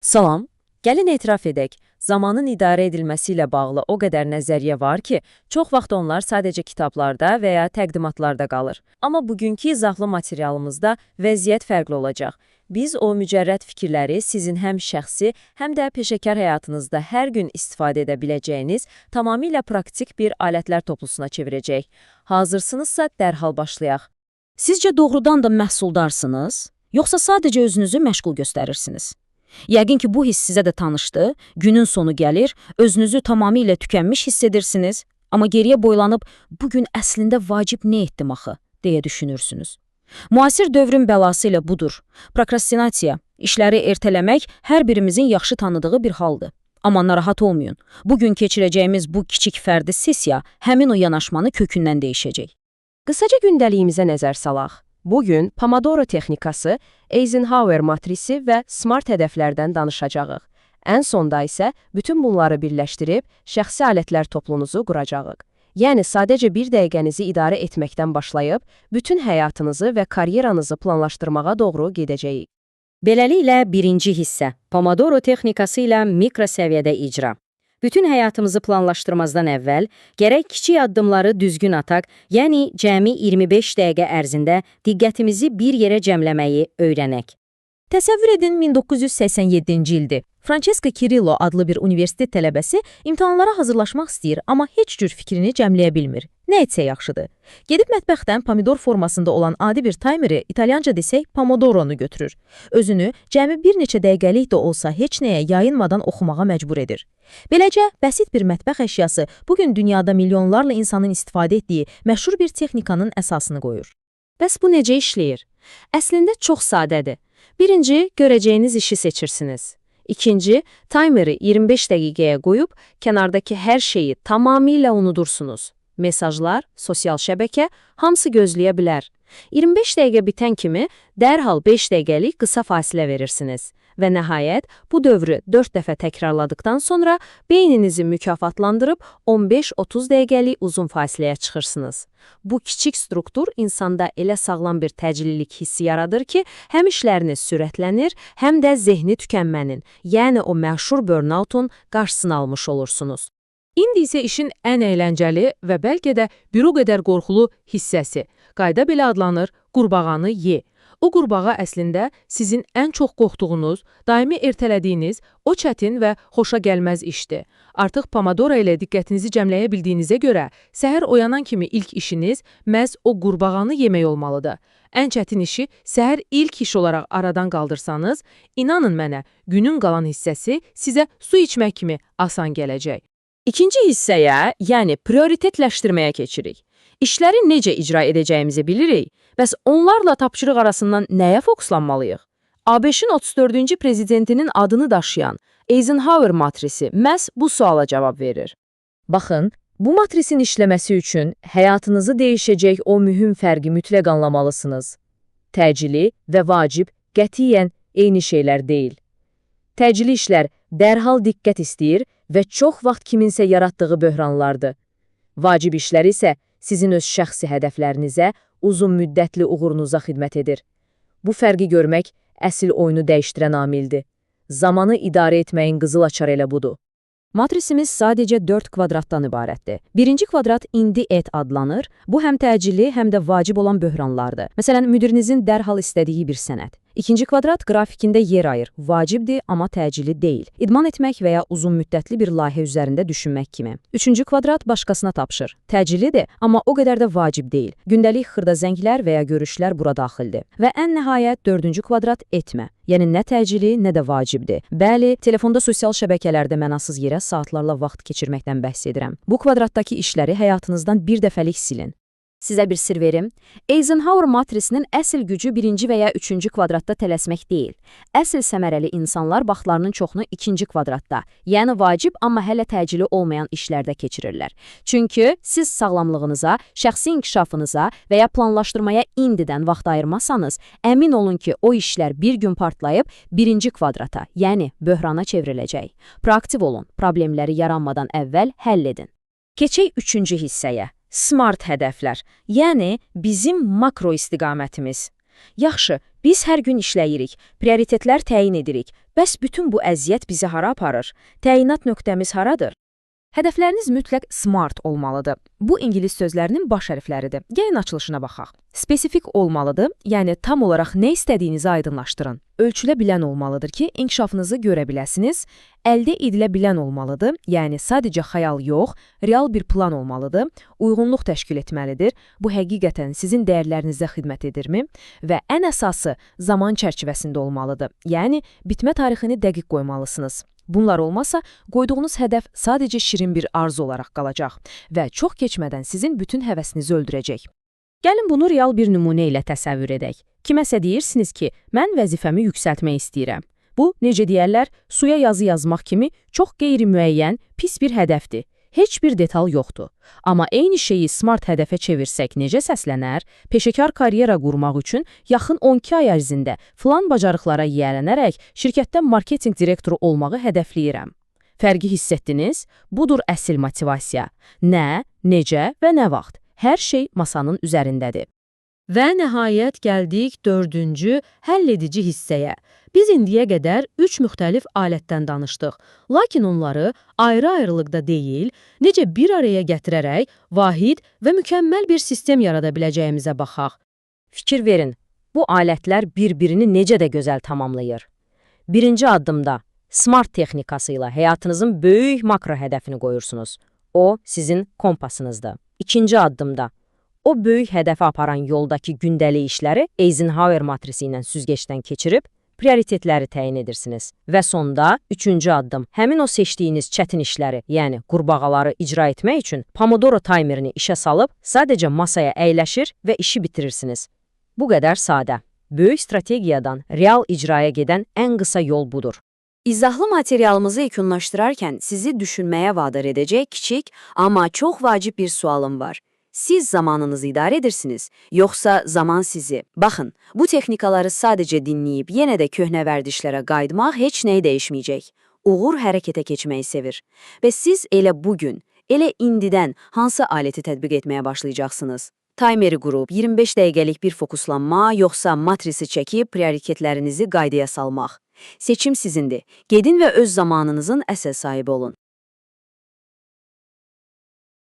Salam. Gəlin etiraf edək, zamanın idarə edilməsi ilə bağlı o qədər nəzəriyyə var ki, çox vaxt onlar sadəcə kitablarda və ya təqdimatlarda qalır. Amma bugünkü izahlı materialımızda vəziyyət fərqli olacaq. Biz o mücərrəd fikirləri sizin həm şəxsi, həm də peşəkar həyatınızda hər gün istifadə edə biləcəyiniz tamamilə praktik bir alətlər toplusuna çevirəcəyik. Hazırsınızsa dərhal başlayaq. Sizcə doğrudan da məhsuldarsınız, yoxsa sadəcə özünüzü məşğul göstərirsiniz? Yəqin ki, bu hiss sizə də tanışdı. Günün sonu gəlir, özünüzü tamamilə tükənmiş hiss edirsiniz, amma geriyə boylanıb bu gün əslində vacib nə etdim axı deyə düşünürsünüz. Müasir dövrün bəlası ilə budur. Prokrastinasiya, işləri ertələmək hər birimizin yaxşı tanıdığı bir haldır. Amma narahat olmayın. Bugün keçirəcəyimiz bu kiçik fərdi sessiya həmin o yanaşmanı kökündən dəyişəcək. Qısaca gündəliyimizə nəzər salaq. Bugün Pomodoro texnikası, Eisenhower matrisi və SMART hədəflərdən danışacağıq. Ən sonda isə bütün bunları birləşdirib şəxsi alətlər toplunuzu quracağıq. Yəni sadəcə bir dəqiqənizi idarə etməkdən başlayıb, bütün həyatınızı və karyeranızı planlaşdırmağa doğru gedəcəyik. Beləliklə birinci hissə, Pomodoro texnikası ilə mikro səviyyədə icra. Bütün həyatımızı planlaşdırmazdan əvvəl gərək kiçik addımları düzgün ataq, yəni cəmi 25 dəqiqə ərzində diqqətimizi bir yerə cəmləməyi öyrənək. Təsəvvür edin, 1987-ci ildir. Francesca Cirillo adlı bir universitet tələbəsi imtahanlara hazırlaşmaq istəyir, amma heç cür fikrini cəmləyə bilmir. Nə etsə yaxşıdır? Gedib mətbəxdən pomidor formasında olan adi bir taymeri, italyanca desək pomodoronu götürür. Özünü cəmi bir neçə dəqiqəlik də olsa heç nəyə yayınmadan oxumağa məcbur edir. Beləcə, bəsit bir mətbəx əşyası bugün dünyada milyonlarla insanın istifadə etdiyi məşhur bir texnikanın əsasını qoyur. Bəs bu necə işləyir? Əslində çox sadədir. Birinci, görəcəyiniz işi seçirsiniz. İkinci, taymeri 25 dəqiqəyə qoyub kənardakı hər şeyi tamamilə unudursunuz. Mesajlar, sosial şəbəkə, hamısı gözləyə bilər. 25 dəqiqə bitən kimi dərhal 5 dəqiqəlik qısa fasilə verirsiniz. Və nəhayət, bu dövrü 4 dəfə təkrarladıqdan sonra beyninizi mükafatlandırıb 15-30 dəqiqəlik uzun fasiləyə çıxırsınız. Bu kiçik struktur insanda elə sağlam bir təcillilik hissi yaradır ki, həm işləriniz sürətlənir, həm də zehni tükənmənin, yəni o məşhur burnoutun qarşısını almış olursunuz. İndi isə işin ən əyləncəli və bəlkə də bir o qədər qorxulu hissəsi. Qayda belə adlanır, qurbağanı ye. O qurbağa əslində sizin ən çox qorxduğunuz, daimi ertələdiyiniz o çətin və xoşa gəlməz işdir. Artıq Pomodoro ilə diqqətinizi cəmləyə bildiyinizə görə səhər oyanan kimi ilk işiniz məhz o qurbağanı yemək olmalıdır. Ən çətin işi səhər ilk iş olaraq aradan qaldırsanız, inanın mənə, günün qalan hissəsi sizə su içmək kimi asan gələcək. İkinci hissəyə, yəni prioritetləşdirməyə keçirik. İşləri necə icra edəcəyimizi bilirik, bəs onlarla tapşırıq arasından nəyə fokuslanmalıyıq? ABŞ-in 34-cü prezidentinin adını daşıyan Eisenhower matrisi məhz bu suala cavab verir. Baxın, bu matrisin işləməsi üçün həyatınızı dəyişəcək o mühüm fərqi mütləq anlamalısınız. Təcili və vacib qətiyyən eyni şeylər deyil. Təcili işlər dərhal diqqət istəyir və çox vaxt kiminsə yaratdığı böhranlardır. Vacib işlər isə sizin öz şəxsi hədəflərinizə, uzun müddətli uğurunuza xidmət edir. Bu fərqi görmək əsl oyunu dəyişdirən amildir. Zamanı idarə etməyin qızıl açarı elə budur. Matrisimiz sadəcə 4 kvadratdan ibarətdir. Birinci kvadrat indi et adlanır. Bu həm təcili, həm də vacib olan böhranlardır. Məsələn, müdirinizin dərhal istədiyi bir sənəd. İkinci kvadrat qrafikində yer ayır. Vacibdir, amma təcili deyil. İdman etmək və ya uzun müddətli bir layihə üzərində düşünmək kimi. Üçüncü kvadrat başqasına tapşır. Təcilidir, amma o qədər də vacib deyil. Gündəlik xırda zənglər və ya görüşlər bura daxildir. Və ən nəhayət dördüncü kvadrat etmə. Yəni nə təcili, nə də vacibdir. Bəli, telefonda sosial şəbəkələrdə mənasız yerə saatlarla vaxt keçirməkdən bəhs edirəm. Bu kvadratdakı işləri həyatınızdan bir dəfəlik silin. Sizə bir sir verim. Eisenhower matrisinin əsl gücü birinci və ya üçüncü kvadratda tələsmək deyil. Əsl səmərəli insanlar vaxtlarının çoxunu ikinci kvadratda, yəni vacib amma hələ təcili olmayan işlərdə keçirirlər. Çünki siz sağlamlığınıza, şəxsi inkişafınıza və ya planlaşdırmaya indidən vaxt ayırmasanız, əmin olun ki, o işlər bir gün partlayıb birinci kvadrata, yəni böhrana çevriləcək. Proaktiv olun, problemləri yaranmadan əvvəl həll edin. Keçək üçüncü hissəyə. SMART hədəflər, yəni bizim makro istiqamətimiz. Yaxşı, biz hər gün işləyirik, prioritetlər təyin edirik. Bəs bütün bu əziyyət bizi hara aparır? Təyinat nöqtəmiz haradır? Hədəfləriniz mütləq SMART olmalıdır. Bu ingilis sözlərinin baş hərfləridir. Gəlin açılışına baxaq. Spesifik olmalıdır, yəni tam olaraq nə istədiyinizi aydınlaşdırın. Ölçülə bilən olmalıdır ki, inkişafınızı görə biləsiniz. Əldə edilə bilən olmalıdır, yəni sadəcə xəyal yox, real bir plan olmalıdır. Uyğunluq təşkil etməlidir. Bu həqiqətən sizin dəyərlərinizə xidmət edirmi? Və ən əsası zaman çərçivəsində olmalıdır. Yəni bitmə tarixini dəqiq qoymalısınız. Bunlar olmasa, qoyduğunuz hədəf sadəcə şirin bir arzu olaraq qalacaq və çox keçmədən sizin bütün həvəsinizi öldürəcək. Gəlin bunu real bir nümunə ilə təsəvvür edək. Kiməsə deyirsiniz ki, mən vəzifəmi yüksəltmək istəyirəm. Bu, necə deyərlər, suya yazı yazmaq kimi çox qeyri-müəyyən, pis bir hədəfdir. Heç bir detal yoxdur. Amma eyni şeyi smart hədəfə çevirsək necə səslənər? Peşəkar karyera qurmaq üçün yaxın 12 ay ərzində filan bacarıqlara yiyələnərək şirkətdə marketinq direktoru olmağı hədəfləyirəm. Fərqi hiss etdiniz? Budur əsil motivasiya. Nə, necə və nə vaxt? Hər şey masanın üzərindədir. Və nəhayət gəldik dördüncü həlledici hissəyə. Biz indiyə qədər üç müxtəlif alətdən danışdıq. Lakin onları ayrı-ayrılıqda deyil, necə bir araya gətirərək vahid və mükəmməl bir sistem yarada biləcəyimizə baxaq. Fikir verin, bu alətlər bir-birini necə də gözəl tamamlayır. Birinci addımda SMART texnikası ilə həyatınızın böyük makro hədəfini qoyursunuz. O, sizin kompasınızdır. İkinci addımda o böyük hədəfə aparan yoldakı gündəlik işləri Eisenhower matrisi ilə süzgecdən keçirib prioritetləri təyin edirsiniz. Və sonda üçüncü addım, həmin o seçdiyiniz çətin işləri, yəni qurbağaları icra etmək üçün Pomodoro taymerini işə salıb sadəcə masaya əyləşir və işi bitirirsiniz. Bu qədər sadə. Böyük strategiyadan real icraya gedən ən qısa yol budur. İzahlı materialımızı yekunlaşdırarkən sizi düşünməyə vadar edəcək kiçik, amma çox vacib bir sualım var. Siz zamanınızı idarə edirsiniz, yoxsa zaman sizi? Baxın, bu texnikaları sadəcə dinləyib yenə də köhnə vərdişlərə qayıtmaq heç nəyi dəyişməyəcək. Uğur hərəkətə keçməyi sevir. Və siz elə bugün, elə indidən hansı aləti tətbiq etməyə başlayacaqsınız? Taymeri qurub 25 dəqiqəlik bir fokuslanma, yoxsa matrisi çəkib prioritetlərinizi qaydaya salmaq? Seçim sizindir. Gedin və öz zamanınızın əsas sahibi olun.